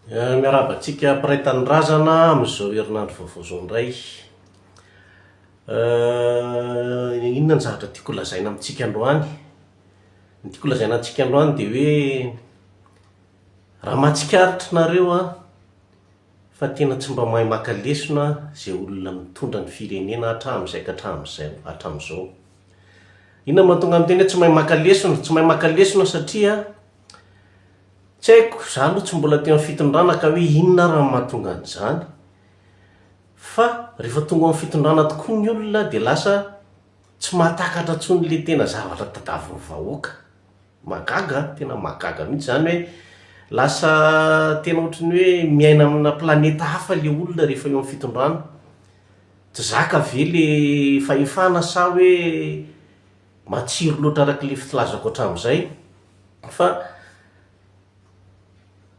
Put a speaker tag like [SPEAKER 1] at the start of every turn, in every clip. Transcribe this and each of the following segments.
[SPEAKER 1] Miarahaba antsika mpiray tanindrazana amin'izao herinandro vaovao izao indray. Inona ny zavatra tiako holazaina amintsika androany? Ny tiako holazaina antsika androany dia hoe raha mahatsikaritra nareo an, fa tena tsy mba mahay maka lesona izay olona mitondra ny firenena hatramin'izay ka hatramin'izay hatramin'izao. Inona no mahatonga miteny hoe tsy mahay maka lesona? Tsy mahay maka lesona satria tsy haiko, za aloha tsy mbola teo amin'ny fitondrana ka hoe inona ary no mahatonga an'izany. Fa rehefa tonga ao amin'ny fitondrana tokoa ny olona dia lasa tsy mahatakatra intsony ilay tena zavatra tadiavin'ny vahoaka. Mahagaga an, tena mahagaga mihitsy izany hoe lasa tena ohatran'ny hoe miaina amina planeta hafa ilay olona rehefa eo amin'ny fitondrana. Tsy zaka ve le fahefana sa hoe matsiro loatra araka ilay filazako hatramin'izay fa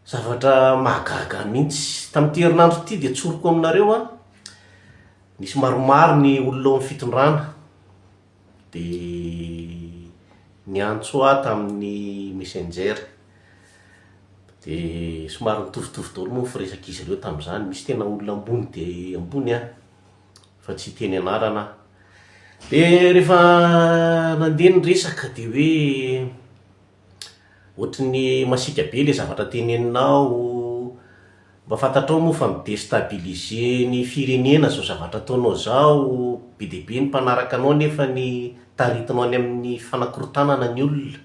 [SPEAKER 1] zavatra mahagaga mihitsy. Tamin'ity herinandro ity dia tsoriko aminareo an, nisy maromaro ny olona ao amin'ny fitondrana dia niantso ahy tamin'ny messenger. Dia somary nitovitovy daholo moa ny firesak'izy ireo tamin'izany, misy tena olona ambony dia ambony an, fa tsy hiteny anarana aho. Dia rehefa nandeha ny resaka dia hoe ohatry ny masiaka be ilay zavatra teneninao, mba fantatrao moa fa mi-destabiliser ny firenena izao zavatra ataonao izao, be dia be ny mpanaraka anao nefa ny taritinao any amin'ny fanakorontanana ny olona.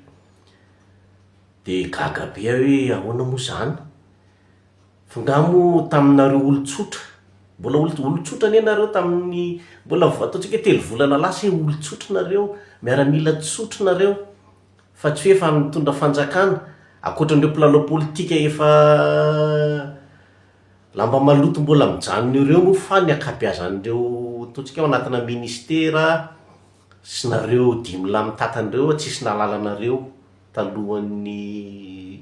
[SPEAKER 1] Dia gaga be aho hoe ahoana moa izany? Fa nga moa taminareo olon-tsotra, mbola olon-tsotra anie nareo tamin'ny, mbola vao ataontsika hoe telo volana lasa hoe olon-tsotra nareo, miaramila tsotra nareo, fa tsy hoe efa nitondra fanjakana, ankoatran'ireo mpilalao politika efa lamba maloto mbola mijanona ireo moa fa ny ankabeazan'ireo ataontsika hoe ao anatina ministera sy nareo dimy lahy mitantana ireo tsisy nahalala anareo. talohan'ny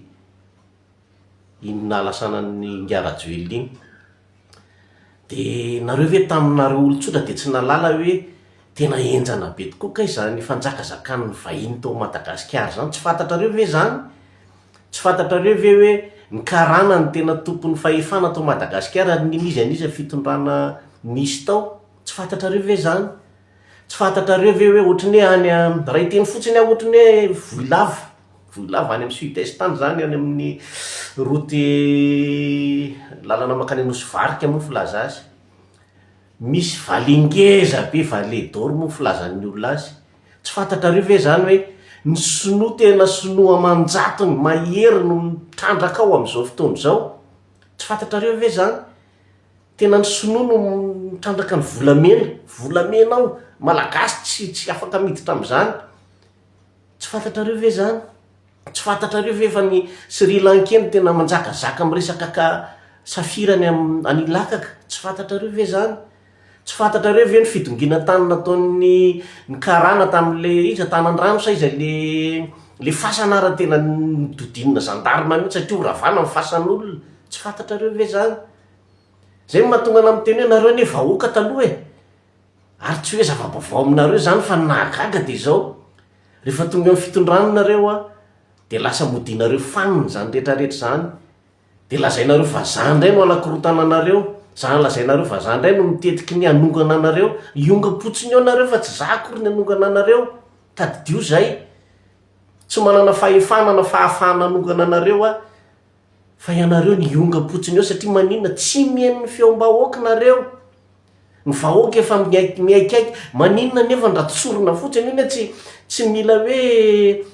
[SPEAKER 1] iny nahalasanan'ny Ingahy Rajoelina iny. Dia nareo ve taminareo olon-tsotra dia tsy nahalala hoe tena henjana be tokoa kay izany fanjakazakan'ny vahiny tao Madagasikara izany? Tsy fantatrareo ve izany? Tsy fantatrareo ve hoe ny karana no tena tompon'ny fahefana tao Madagasikara ary n'iza n'iza fitondrana nisy tao? Tsy fantatrareo ve izany? Tsy fantatrareo ve hoe ohatran'ny hoe any am, raha hiteny fotsiny aho ohatran'ny hoe Vohilava, Vohilava any amin'ny sud est any zany, any amin'ny route lalana mankany Anosy Varika moa filaza azy. Misy vallée ngeza be, vallée d'or moa filazan'ny olona azy. Tsy fantatrareo ve zany hoe ny sinoa tena sinoa aman-jatony mahery no mitrandraka ao amin'izao fotoana izao? Tsy fantatrareo ve zany? Tena ny sinoa no mitrandraka ny volamena, volamena ao, malagasy tsy tsy afaka miditra amin'izany. Tsy fantatrareo ve izany? Tsy fantatrareo ve fa ny Sri Lankais no tena manjakazaka amin'ny resaka ka safira any am- any Ilakaka? Tsy fantatrareo ve izany? Tsy fantatrareo ve ny fidongiana tany nataon'ny ny karana tamin'le iza Tanandrano sa iza le le fasana ary tena nododinina zandarma mihitsy satria ho ravana ny fasan'olona? Tsy fantatrareo ve izany? Zay no mahatonga anah miteny hoe nareo anie vahoaka taloha e! Ary tsy hoe zava-baovao aminareo izany fa ny nahagaga dia izao, rehefa tonga eo amin'ny fitondrana nareo an, dia lasa modianareo fanina izany rehetra rehetra izany, dia lazainareo fa za indray no hanakorontana anareo, za lazainareo fa za indray no mitetiky ny hanongana anareo, hiongam-potsiny eo nareo fa tsy za akory ny hanongana anareo, tadidio izay, tsy manana fahefana na fahafahana hanongana anareo aho. Fa ianareo niongam-potsiny eo satria maninona? Tsy mihaino ny feom-bahoaka nareo. Ny vahoaka efa miaiky miaikaiky, maninona nefa raha tsorina fotsiny io ne tsy tsy mila hoe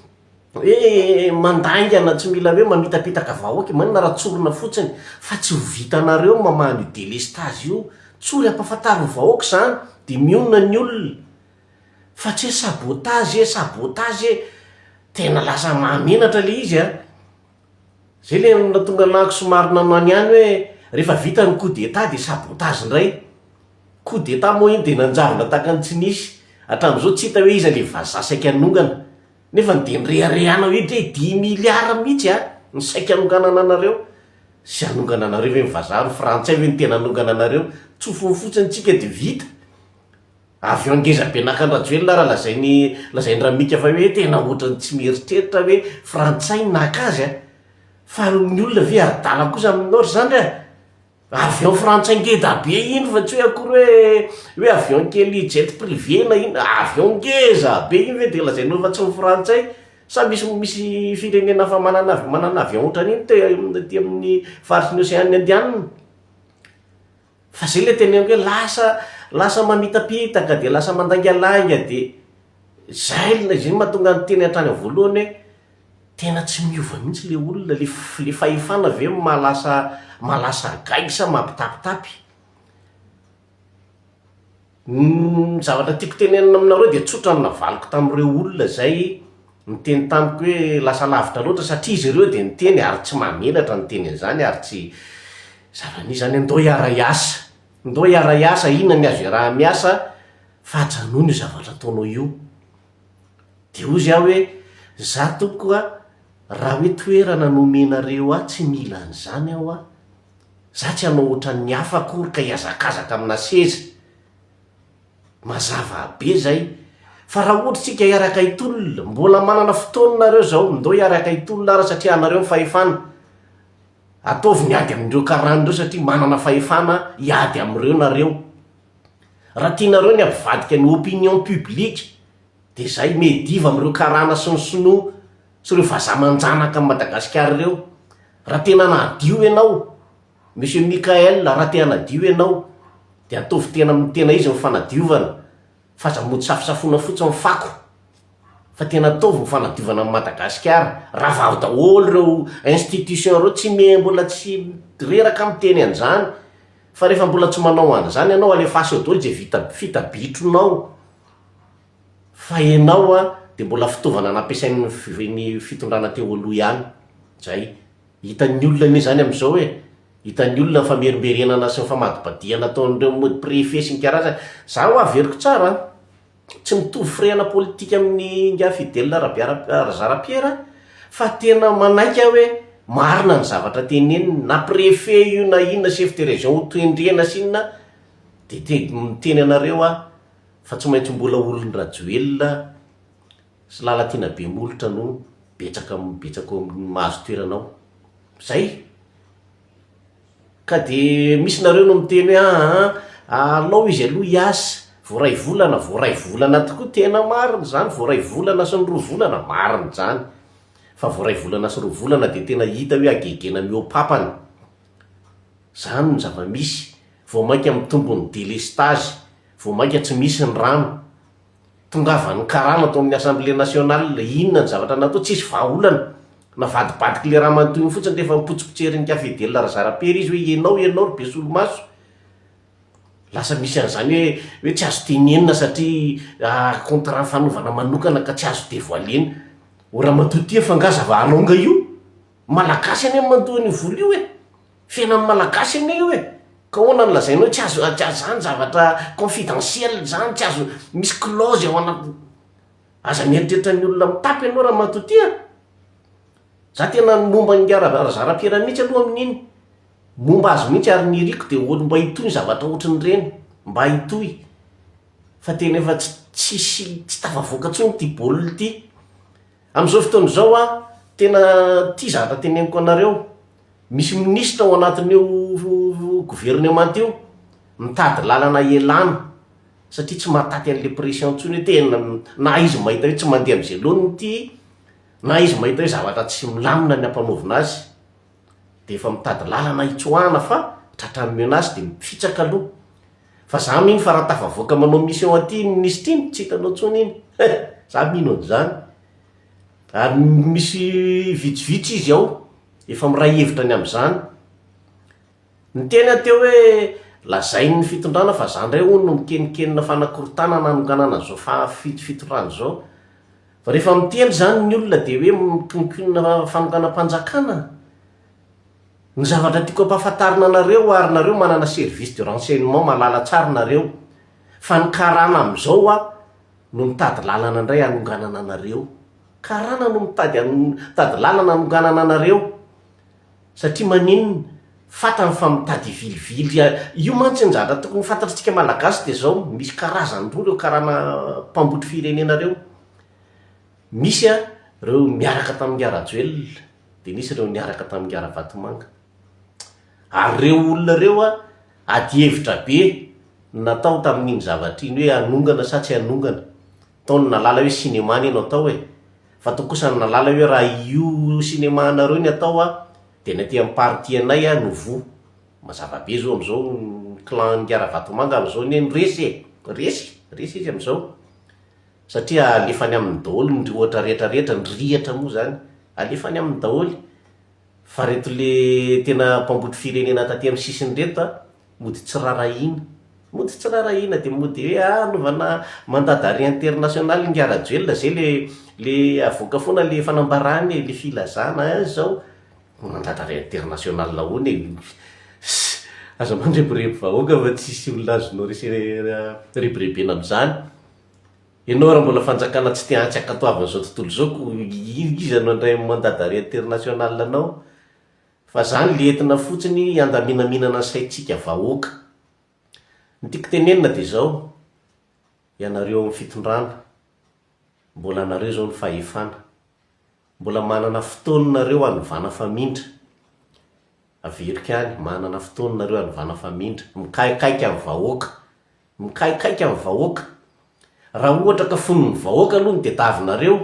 [SPEAKER 1] hoe mandaingana, tsy mila hoe mamitapitaka vahoaka, maninona raha tsorina fotsiny fa tsy ho vitanareo ny mamaha an'io delestazy io. Tsory ampahafantaro ny vahoaka izany dia mionona ny olona. Fa tsy hoe sabotage e, sabotage e, tena lasa mahamenatra le izy a. Zay le nahatonga anah somary nanao ihany hoe rehefa vita ny coup d'etat de sabotage indray. Coup d'etat moa iny de nanjavona tahaka ny tsy nisy. Hatramin'izao tsy hita hoe iza le vazaha saika hanongana. Nefa ny de nireharehana hoe ndre dix milliards mihitsy a ny saika hanonganana anareo. Sy hanongana anareo ve ny vazaha, ny frantsay ve no tena hanongana anareo. Tsofiny fotsiny tsika de vita. Avion ngeza be naka an-dRajoelina ary lazain'i lazain-dRamika fa hoe tena ohatran'ny tsy mieritreritra hoe frantsay no naka azy a! Fa ny olona ve adala kosa aminao ry zandry a? Avion frantsay ngeda be iny fa tsy hoe akory hoe hoe avion kely jet privé na inona, avion ngeza be iny ve de lazainao fa tsy ny frantsay? Sa misy misy firenena hafa manana manana avion ohatran'iny te aty amin'ny faritry ny osean indianina? Fa zay le teneniko hoe lasa lasa mamitapitaka de lasa mandaingalainga de zay le zay mahatonga ny teny hatrany am-voalohany hoe Tena tsy miova mihitsy le olona, le le fahefana ve mahalasa mahalasa gaigy sa mampitapitapy? Ny zavatra tiako tenenina aminareo dia tsotra ny navaliko tamin'ireo olona izay niteny tamiko hoe lasa lavitra loatra satria izy ireo dia niteny ary tsy mahamenatra niteny an'izany ary tsy zava-nisy izany ndao hiara-hiasa, ndao hiara-hiasa, inona ny azo iaraha-miasa fa ajanony io zavatra ataonao io. Dia hozy aho hoe, za tompoko a, raha hoe toerana no omenareo ahy tsy mila an'izany aho a, za tsy hanao ohatran'ny hafa akory ka hihazakazaka amina seza. Mazava be zay. Fa raha ohatra tsika hiaraka hitolona, mbola manana fotoana nareo zao, ndao hiaraka hitolona ara satria anareo ny fahefana. Ataovy ny ady amin'ireo karana ireo satria manana fahefana hiady amin'ireo nareo. Raha tianareo ny hampivadika ny opinion publique dia zay mediva amin'ireo karana sy ny sinoa sy ireo vazaha manjanaka an'i Madagasikara ireo. Raha tena hanadio ianao, Monsieur Mickaël, raha te hanadio ianao dia ataovy tena amin'ny tena izy ny fanadiovana fa aza mody safosafoina fotsiny fako fa tena ataovy ny fanadiovana an'i Madagasikara. Ravao daholo ireo institution ireo, tsy me mbola tsy reraka miteny an'izany. Fa rehefa mbola tsy manao an'izany ianao, alefaso eo daholo izay vita fita bitronao. Fa ianao an, dia mbola fitaovana nampiasain'ny ny fitondrana teo aloha ihany. Zay. Hitan'ny olona anie izany amin'izao e. Hitan'ny olona ny famerimberenana sy ny famadibadihana ataon'ireo mody préfet sy ny karazany. Za ho'a averiko tsara an, tsy mitovy firehana politika amin'i ingahy Fidèle Rabiara Razarapiera fa tena manaiky aho hoe marina ny zavatra teneniny, na préfet io na inona chef de région ho tendrena sy inona dia te miteny anareo aho fa tsy maintsy mbola olon-dRajoelina sy Lalatiana Bemolotra no betsaka betsaka ao amin'ny mahazo toerana ao. Zay. Ka de misy nareo no miteny hoe aa alao izy aloha hiasa, vao ray volana, vao ray volana tokoa, tena marina izany, vao ray volana sy ny roa volana, marina izany, fa vao ray volana sy roa volana de tena hita hoe hagegena mihoa-papana, zany no zava-misy, vao mainka mitombo ny delestazy, vao mainka tsy misy ny rano. Tongavan'ny karana tao amin'ny assemblée nationale, inona ny zavatra natao, tsisy vahaolana, navadibadik'ilay ramatoa iny fotsiny rehefa nipotsipotserin'i Café Del Razarapery izy hoe ianao ianao ry be solomaso, lasa misy an'izany hoe hoe tsy azo tenenina satria contrat fanaovana manokana ka tsy azo devoiler-na, o ramatoa ity fa nga zava-alonga io? Malagasy anie mandoa an'io vola io e! Fiainan'ny Malagasy anie io e! Ka ahoana no lazainao hoe tsy azo, tsy azo zany zavatra confidentiel zany, tsy azo, misy clause ao anaty, aza mieritreritra ny olona mitapy ianao ramatoa ty a! Za tena momba an'ingahy Razarapiera mihitsy aloha amin'iny, momba azy mihitsy ary ny iriko dia olo mba hitohy ny zavatra ohatrin'ireny, mba hitohy, fa tena efa tsy tsisy, tsy tafavoaka intsony ity baolina ity. Amin'izao fotoana izao aho tena tia zavatra teneniko anareo, misy minisitra ao anatin'io gouvernemanta io mitady lalana hialana satria tsy mahataty an'le pression intsony hoe tena na izy mahita hoe tsy mandeha amin'izay laoniny ity na izy mahita hoe zavatra tsy milamina ny ampanaovina azy dia efa mitady lalana hitsoahana fa tratran'ny menace dia mifitsaka aloha. Fa za mino fa raha tafavoaka manao mission aty iny minisitra iny, tsy hitanao tsony iny. Za mino an'izany. Ary misy vitsivitsy izy ao, efa miray hevitra ny amin'izany. Niteny aho teo hoe lazain'ny fitondrana fa za ndray hono no mikenikenina fanakorontanana hanonganana an'izao faha fitondrana izao. Fa rehefa miteny izany ny olona dia hoe mikonkonona fanonganam-panjakana. Ny zavatra tiako ampahafantarina anareo ary nareo manana service de renseignement mahalala tsara nareo fa ny karana amizao hoa no mitady lalana indray hanonganana anareo. Karana no mitady mitady lalana hanonganana anareo satria maninona? Fatany fa mitady hivilivily io mantsy ny zavatra tokony ho fantatritsika malagasy dia zao misy karazany roa reo karana mpambotry firenena reo. Misy a reo miaraka tamin'i Rajoelina. Dia nisy ireo niaraka tamin'i Ravatomanga. Ary ireo olona ireo an, adihevitra be no natao tamin'iny zavatra iny hoe hanongana sa tsy hanongana. Tao ny nahalala hoe cinéma anie no atao e. Fa tao kosa ny nahalala hoe raha io cinéma anareo ny atao an, dia ny aty amin'ny parti anay an no voa. Mazava be zao amin'izao ny clan an'i Ravatomanga amin'izao anie no resy e. Resy, resy izy amin'izao. Satria alefany aminy daholo ny ohatra rehetra rehetra, ny rihatra moa zany, alefany aminy daholo. Fa reto le tena mpambotry firenena taty amin'ny sisiny reto a, mody tsy rarahina. Mody tsy rarahina dia mody hoe ah anaovana mandat d'arrêt international ingahy Rajoelina, zay le le avoaka foana le fanambarana e, le filazana ah zao. Mandat d'arrêt international ahoana e? Aza mandrebireby vahoaka fa tsisy olona azonao rebirebena amin'izany. Ianao raha mbola fanjakana tsy te tsy ankatoavin'izao tontolo izao ko iza no handray ny mandat d'arrêt international anao? Fa zany le entina fotsiny handaminaminana ny saintsika vahoaka. Ny tiako tenenina dia izao, ianareo ao amin'ny fitondrana, mbola anareo izao ny fahefana. Mbola manana fotoana nareo hanovana famindra. Averiko ihany, manana fotoana nareo hanovana famindra. Mikaikaika ny vahoaka. Mikaikaika ny vahoaka. Raha ohatra ka fon'ny vahoaka aloha no tediavinareo,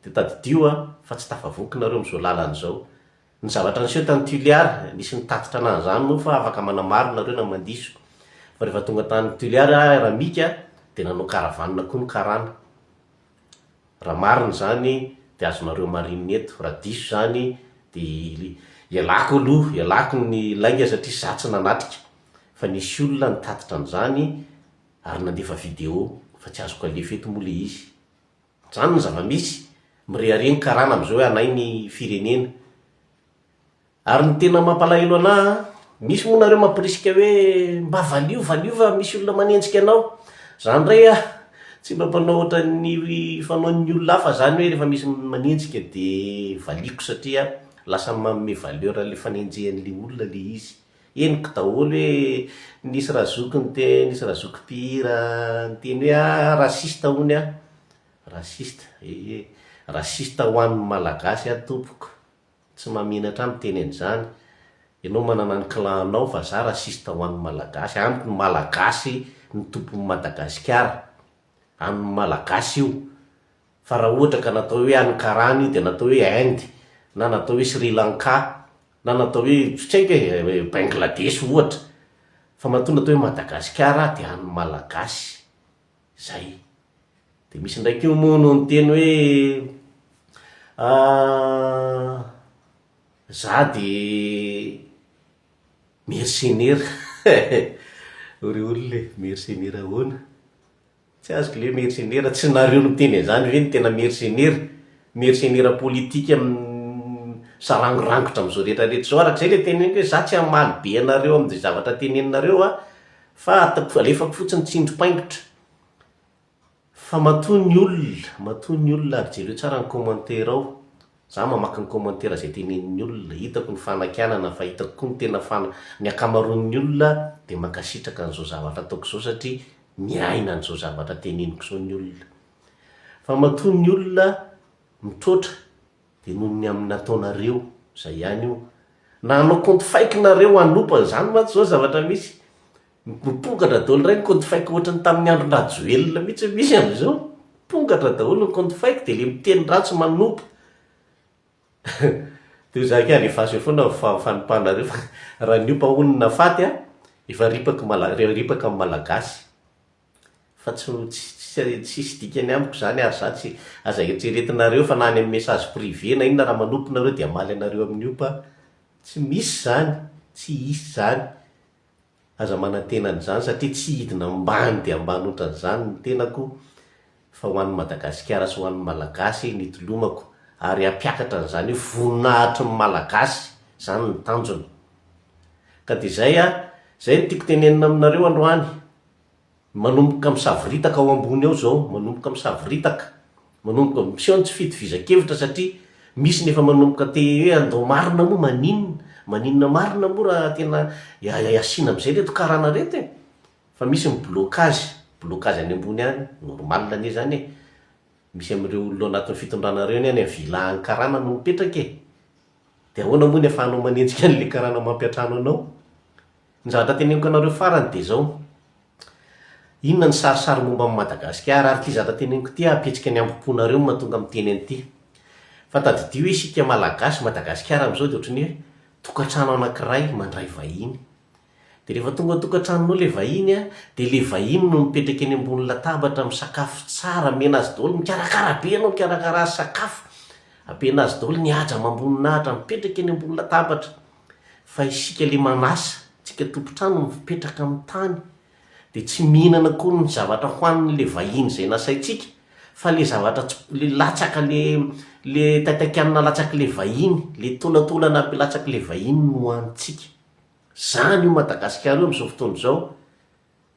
[SPEAKER 1] dia tadidio fa tsy tafavoaka nareo amin'izao lalana izao. Ny zavatra niseho tany Tuléar, nisy nitatitra anah an'izany moa fa afaka manamarina nareo na mandiso. Fa rehefa tonga tany Tuléar Ramika dia nanao caravane koa ny karana. Raha marina izany dia azonareo marinina eto, raha diso izany dia ialako aloha, ialako ny lainga satria za tsy nanatrika fa nisy olona nitatitra an'izany ary nandefa video fa tsy azoko alefa eto moa le izy. Izany ny zava-misy, mirehareha ny karana amin'izao hoe anay ny firenena. Ary ny tena mampalahelo anah an, misy moa nareo mampirisika hoe mba valio valio fa misy olona manenjika anao, za ndray ah tsy mba mpanao ohatran'ny fanaon'ny olona hafa zany hoe rehefa misy manenjika de valiako satria lasa manome valeur le fanenjehan'le olona le izy, henoko daholo hoe nisy razoky niteny, nisy razoky mpihira niteny hoe ah raciste hono aho, raciste, ee, raciste ho an'ny malagasy aho tompoko. Tsy mahamenatra ahy miteny an'izany. Ianao manana ny clan nao fa za raciste ho an'ny Malagasy. Amiko ny Malagasy no tompon'i Madagasikara. An'ny Malagasy io. Fa raha ohatra ka natao hoe an'ny karana io dia natao hoe Inde na natao hoe Sri Lanka na natao hoe tsy haiko e, Bangladesh ohatra. Fa matoa natao hoe Madagasikara dia an'ny Malagasy. Zay. Dia misy indray koa moa no niteny hoe za de mercenaire. O ry olona e, mercenaire ahoana? Tsy azoko le hoe mercenaire, tsy nareo miteny an'izany ve no tena mercenaire? Mercenaire politique misarangorangotra amin'izao rehetra rehetra izao. Araka izay le teneniko hoe za tsy hamaly be anareo amin'izay zavatra teneninareo aho fa ataoko alefako fotsiny tsindrim-paingotra. Fa matoa ny olona, matoa ny olona ary jereo tsara ny commentaire ao, za mamaky ny commentaire izay tenenin'ny olona, hitako ny fanakianana fa hitako koa ny tena fana, ny ankamaroan'ny olona dia mankasitraka an'izao zavatra ataoko izao satria miaina an'izao zavatra teneniko izao ny olona. Fa matoa ny olona mitroatra dia noho ny amin'ny nataonareo, izay ihany io. Na hanao compte fake nareo hanopa, izany mantsy izao zavatra misy. Mipongatra daholo indray ny compte fake ohatran'ny tamin'ny andron-dRajoelina mihitsy misy amin'izao. Mipongatra daholo ny compte fake dia ilay miteny ratsy manompa. Dia hoy za kay alefaso eo foana ny fanompanareo fa raha ny ompa hono nafaty an, efa ripaky mala- ripaka amin'ny malagasy. Fa tsy tsy tsisy dikany amiko izany ary za tsy, aza eritreretinareo fa na any amin'ny message privé na inona raha manompo nareo dia hamaly anareo amin'ny ompa aho. Tsy misy izany, tsy hisy izany. Aza manantena an'izany satria tsy hidina ambany dia ambany ohatran'izany ny tenako fa ho an'i Madagasikara sy ho an'ny Malagasy ny itolomako ary hampiakatra an'izany hoe voninahitry ny Malagasy izany ny tanjona. Ka dia izay a, izay no tiako tenenina aminareo androany. Manomboka misavoritaka ao ambony ao izao, manomboka misavoritaka, manomboka miseho ny tsy fitovizan-kevitra satria misy ny efa manomboka te hoe andao marina moa maninona, maninona marina moa raha tena asiana amin'izay ireto karana ireto e! Fa misy ny blocage, blocage any ambony any, normal anie izany e! Misy amin'ireo olona ao anatin'ny fitondrana ireo anie any amin'ny villa any karana no mipetraka e! Dia ahoana moa ny ahafahanao manenjika an'ilay karana mampiantrano anao? Ny zavatra teneniko anareo farany dia izao, inona ny sarisary momba an'i Madagasikara? Ary ity zavatra teneniko ity hampihetsika ny hambom-ponareo no mahatonga miteny an'ity. Fa tadidio hoe isika Malagasy, Madagasikara amin'izao dia ohatran'ny hoe tokantrano anankiray mandray vahiny. Dia rehefa tonga ao an-tokantranonao ilay vahiny an, dia ilay vahiny no mipetraka eny ambony latabatra misakafo tsara, amena azy daholo, mikarakara be ianao mikarakara azy sakafo, amena azy daholo ny haja amam-boninahitra, mipetraka eny ambony latabatra. Fa isika ilay manasa, tsika tompon-trano mipetraka amin'ny tany, dia tsy mihinana akory ny zavatra hohanin'ilay vahiny izay nasaintsika, fa ilay zavatra tsy, ilay latsaka, ilay, ilay taitaikanina latsak'ilay vahiny, ilay taolataolana latsak'ilay vahiny no hohanintsika. Zany io Madagasikara io amizao fotoana izao,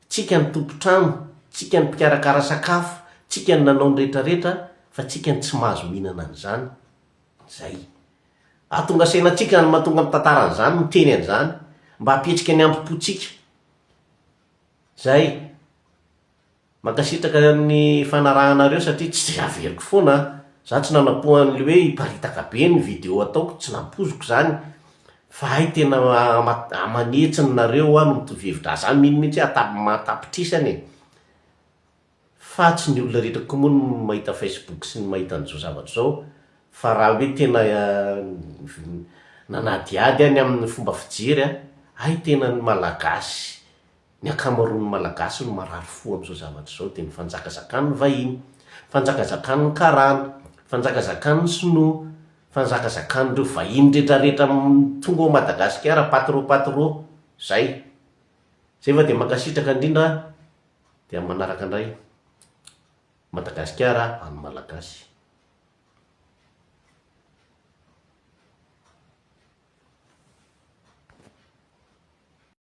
[SPEAKER 1] tsika ny tompotrano, tsika ny mpikarakara sakafo, tsika ny nanao ny retraretra fa tsika ny tsy mahazo mihinana an'izany. Zay. Ahatonga saina antsika ny mahatonga mitantara an'izany, miteny an'izany, mba hampihetsika ny hambom-pontsika. Zay. Mankasitraka ny fanarahanareo satria tsy dia averiko foana an! Za tsy nanampo an'le hoe hiparitaka be ny video ataoko, tsy nampoiziko zany fa hay tena aman'hetsiny nareo aho no mitovy hevitra, za mino mihitsy hoe atap- mahatapitrisany e! Fa tsy ny olona rehetra koa moa no mahita facebook sy ny mahita an'izao zavatra izao fa raha hoe tena nanadihady aho ny amin'ny fomba fijery an, hay tena ny malagasy Ny ankamaroan'ny Malagasy no marary fo amin'izao zavatra izao dia ny fanjakazakan'ny vahiny, fanjakazakan'ny karana, fanjakazakan'ny sinoa, fanjakazakan'ireo vahiny retraretra tonga ao Madagasikara pas trop pas trop, zay. Zay fa dia mankasitraka indrindra dia amin'ny manaraka indray. Madagasikara an'ny Malagasy.